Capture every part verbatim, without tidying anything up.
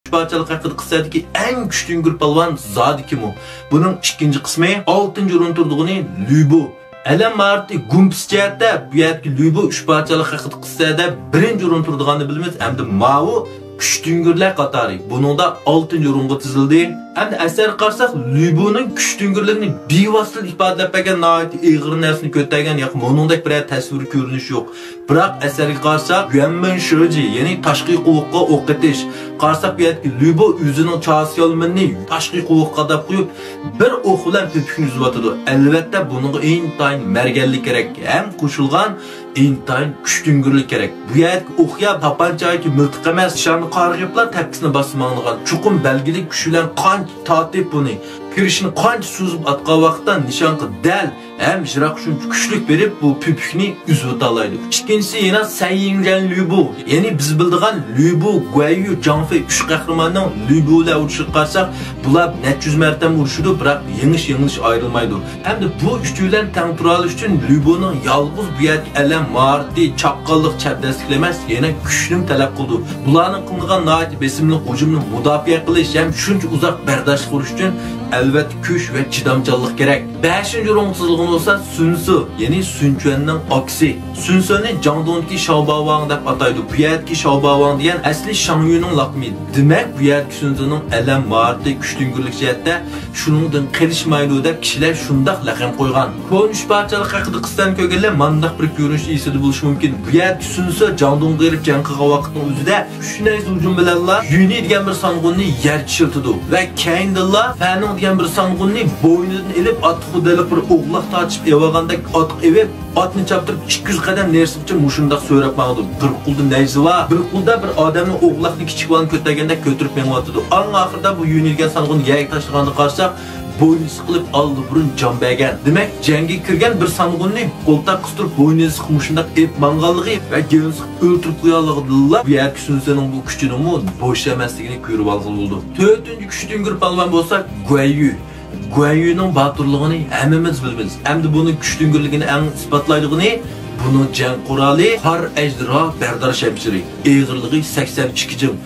ئۈچ پادىشاھلىق ھەققىدە قىسسەدىكى ئەڭ كۈچتۈڭگۈر پالۋان زادى كىم ئۇ؟ بۇنىڭ ئىككىنچى قىسمى، ئالتىنچى ئورۇندا تۇرىدىغىنى لۈبۇ. ئەلەم ماھارىتى، گۇمپىسى جەھەتتە بۇ يەردىكى لۈبۇ ئۈچ پادىشاھلىق ھەققىدە قىسسەدە بىرىنچى ئورۇندا تۇرىدىغاننى بىلىمىز ھەمدە ماۋۇ كۈچتۈڭگۈرلەر قاتارى بۇنىڭدا ئالتىنچى ئورۇنغا تىزىلدى. ئەمدى ئەسەرگە قارىساق، لۈبۇنىڭ كۈچتۈڭگۈرلۈكىنى بىۋاسىتە ئىپادىلەپ بەرگەن ناھايىتى ئېغىر نەرسىنى كۆتەرگەن ياكى مۇنىڭدەك بىرەر تەسۋىرىي كۆرۈنۈش يوق. بىراق ئەسەرگە قارىساق، يۈەنمىن شىجى، يەنى تاشقى قوۋۇققا ئوق ئېتىش. قارىساق، بۇ يەردىكى لۈبۇ ئۆزىنىڭ چاسا يالمىنىنى تاشقى قوۋۇققا قاداپ قويۇپ، بىر ئوق بىلەن پۆپۈكنى ئۈزۈۋاتىدۇ. ئەلۋەتتە، بۇنىڭغا ئىنتايىن مەرگەنلىك كېرەك ھەم قوشۇلغان ئىنتايىن كۈچتۈڭگۈرلۈك كېرەك. بۇ يەردىكى ئوق يا تاپانچا ياكى مىلتىق ئەمەس، نىشاننى قارىغا يېپىلا تەپكىسىنى باسسا ماڭىدىغان، چوقۇم بەلگىلىك كۈچ بىلەن قانچە تارتىپ بۇنى، كىرىشىنى قانچە سوزۇپ ئاتقان ۋاقىتتا نىشانغا دەل ھەم يىراق شۇنچە كۈچلۈك بېرىپ، بۇ پۆپۈكنى ئۈزۈۋېتەلايدۇ. ئىككىنچىسى يەنە سەييىڭجەن لۈبۇ، يەنى بىز بىلىدىغان لۈبۇ، گۇەييۈ، جاڭفېي ئۈچ قەھرىماننىڭ لۈبۇ بىلەن ئۇرۇشىغا قارىساق، بۇلار نەچچە يۈز مەرتەم ئۇرۇشىدۇ، بىراق يېڭىش-يېڭىلىش ئايرىلمايدۇ. ھەمدە بۇ ئۈچى بىلەن تەڭ تۇرالىش ئۈچۈن لۈبۇنىڭ يالغۇز بۇ يەردىكى ئەلەم ماھارىتى، چاققانلىق، چەبدەسلىكلا ئەمەس، يەنە كۈچنىمۇ تەلەپ قىلىدۇ. بۇلارنىڭ قىلىدىغان ناھايىتى بېسىملىق ھۇجۇمنى مۇداپىئە قىلىش ھەم شۇنچە ئۇزاق بەرداشلىق قىلىش ئۈچۈن ئەلۋەتتە كۈچ ۋە چىدامچانلىق كېرەك. بەشىنچى ئورۇنغا تىزىلغىنى بولسا سۈنسۇ، يەنى سۈنچۈەننىڭ ئاكىسى. سۈنسۇنى جاڭدۇڭدىكى شاۋباۋاڭ دەپ ئاتايدۇ. بۇ يەردىكى شاۋباۋاڭ دېگەن ئەسلى شاڭيۈنىڭ لەقىمى. دېمەك، بۇ يەردىكى سۈنسۇنىڭ ئەلەم ماھارىتى، كۈچتۈڭگۈرلۈك جەھەتتە شۇنىڭدىن قېلىشمايدۇ دەپ كىشىلەر شۇنداق لەقەم قويغان. كونا ئۈچ پادىشاھلىق ھەققىدە قىسسىلەرنى كۆرگەنلەر مانداق بىر كۆرۈنۈش ئېسىدە بولۇشى مۇمكىن. بۇ يەردىكى سۈنسۇ جاڭدۇڭغا بېرىپ جەڭ قىلغان ۋاقىتنىڭ ئۆزىدە ئۈچ نەيزە ھۇجۇم بىلەنلا يۈنى دېگەن بىر سانغۇننى يەرگە چىشلىتىدۇ ۋە كەينىدىنلا فەنىڭ دېگەن بىر سانغۇننى بوينىدىن ئېلىپ، ئاتقۇدەللىك بىر ئوغلاق تارتىشىپ ئېۋالغاندەك ئاتقا ئېۋىپ، ئاتنى چاپتۇرۇپ ئىككى يۈز قەدەم نېرىسىغىچە مۇشۇنداق سۆرەپ ماڭىدۇ. بىر قولدا نەيزە بار، بىر قولدا بىر ئادەمنى ئوغلاقنى كىچىك بالىنى كۆتەرگەندەك كۆتۈرۈپ مېڭىۋاتىدۇ. ئاڭ ئاخىرىدا بۇ يۈنى دېگەن سانغۇننى يەرگە تاشلىغاندا قارىساق، بوينى سىقىلىپ ئاللىبۇرۇن جان بەرگەن. دېمەك، جەڭگە كىرگەن بىر سانغۇننى قولتۇققا قىستۇرۇپ، بوينىنى سىقىپ مۇشۇنداق ئېلىپ ماڭغانلىقى ۋە گېلىنى سىقىپ ئۆلتۈرۈپ قويغانلىقىدىنلا بۇ يەردىكى سۈنسۇنىڭ بۇ كۈچىنىمۇ بوش ئەمەسلىكىنى كۆرۈپ ئالغىلى بولىدۇ. تۆتىنچى كۈچتۈڭگۈر پالۋان بولسا گۇەنيۈ. گۇەنيۈنىڭ باتۇرلۇقىنى ھەممىمىز بىلىمىز. ئەمدى بۇنىڭ كۈچتۈڭگۈرلۈكىنى ئەڭ ئىسپاتلايدىغىنى بۇنىڭ جەڭ قورالى قار ئەجدىھا بەردار شەمشىرى. ئېغىرلىقى سەكسەن ئىككى جىم.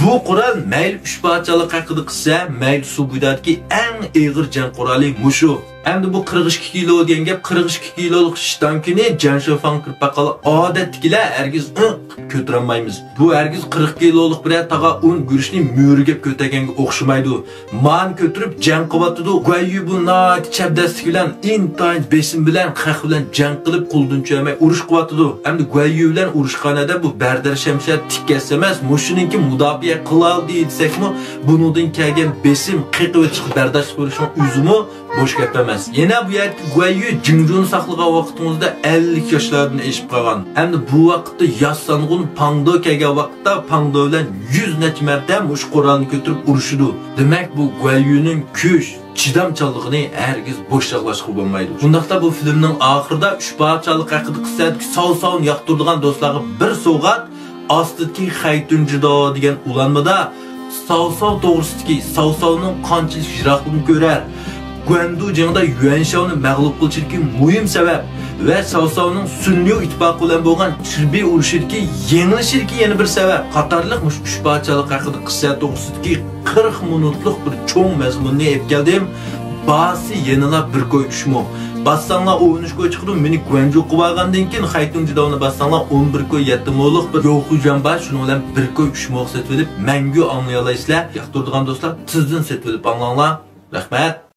بۇ قورال مەيلى ئۈچ پادىشاھلىق ھەققىدە قىسسە، مەيلى سۇ بويىدىكى ئەڭ ئېغىر جەڭ قورالى مۇشۇ. ئەمدى بۇ قىرىق ئىككى كىلو دېگەن گەپ، قىرىق ئىككى كىلولۇق شتانكىنى جەن شىفاڭغا كىرىپ باققانلار ئادەتتىكىلەر ھەرگىز ئىڭ قىلىپ كۆتۈرەلمەيمىز. بۇ ھەرگىز قىرىق كىلولۇق بىرەر تاغا ئۇن گۈرۈچنى مۈرىگەپ كۆتەرگەنگە ئوخشىمايدۇ. مانا كۆتۈرۈپ جەڭ قىلىۋاتىدۇ. گۇەنيۈ بۇ ناھايىتى چەبدەسلىك بىلەن، ئىنتايىن بېسىم بىلەن خەق بىلەن جەڭ قىلىپ، قولدىن چۈشۈرمەي ئۇرۇش قىلىۋاتىدۇ. ئەمدى گۇەنيۈ بىلەن ئۇرۇشخانىدا بۇ بەردار شەمشەر تىكەنسە ئەمەس، مۇشۇنىڭكى مۇداپىئە قىلالىدى دېسەكمۇ، بۇنىڭدىن كەلگەن بېسىم، قېقىۋېتىشقا بەرداشلىق بېرىشنىڭ ئۆزىمۇ بوش گەپ ئەمەس. يەنە بۇ يەردىكى گۇەنيۈ جىڭجۇنى ساقلىغان ۋاقتىڭىزدا ئەللىك ياشلاردىن ئېشىپ قالغان. ئەمدى بۇ ۋاقىتتا ياش سانغۇن پاڭدو كەلگەن ۋاقىتتا پاڭدو بىلەن يۈز نەچچە مەرتەم مۇشۇ قورالنى كۆتۈرۈپ ئۇرۇشىدۇ. دېمەك، بۇ گۇەنيۈنىڭ كۈچ، چىدامچانلىقىنى ھەرگىز بوش چاغلاشقا بولمايدۇ. شۇنداقلا بۇ فىلىمنىڭ ئاخىرىدا ئۈچ پادىشاھلىق ھەققىدە قىسسەدىكى ساۋ ساۋنى ياقتۇرىدىغان دوستلارغا بىر سوۋغات، ئاستىدىكى خەيتۈن جىداۋ دېگەن ئۇلانمىدا ساۋساۋ توغرىسىدىكى، ساۋساۋنىڭ قانچىلىك يىراقلىقنى كۆرەر، گۇەندۇ جېڭىدا يۈەنشاۋنى مەغلۇپ قىلىشىدىكى مۇھىم سەۋەب ۋە ساۋساۋنىڭ سۈنليۇ ئىتتىپاقى بىلەن بولغان چىربىي ئۇرۇشىدىكى يېڭىلىشىدىكى يەنە بىر سەۋەب قاتارلىق مۇشۇ ئۈچ پادىشاھلىق ھەققىدە قىسسە توغرىسىدىكى قىرىق مىنۇتلۇق بىر چوڭ مەزمۇننى ئېلىپ كەلدىم. باھاسى يەنىلا بىر كوي ئۈچ مو. باسساڭلار ئون ئۈچ كوي چىقىدۇ. مېنى گۇەنجۇغا قويۇۋالغاندىن كېيىن خەيتۇڭ جىداۋنى باسساڭلار ئون بىر كوي يەتتە مولۇق بىر يوخۇجيان بار. شۇنىڭ بىلەن بىر كوي ئۈچ موغا سېتىۋېلىپ مەڭگۈ ئاڭلىيالايسىلەر. ياقتۇرىدىغان دوستلار تېزدىن سېتىۋېلىپ ئاڭلاڭلار. رەھمەت.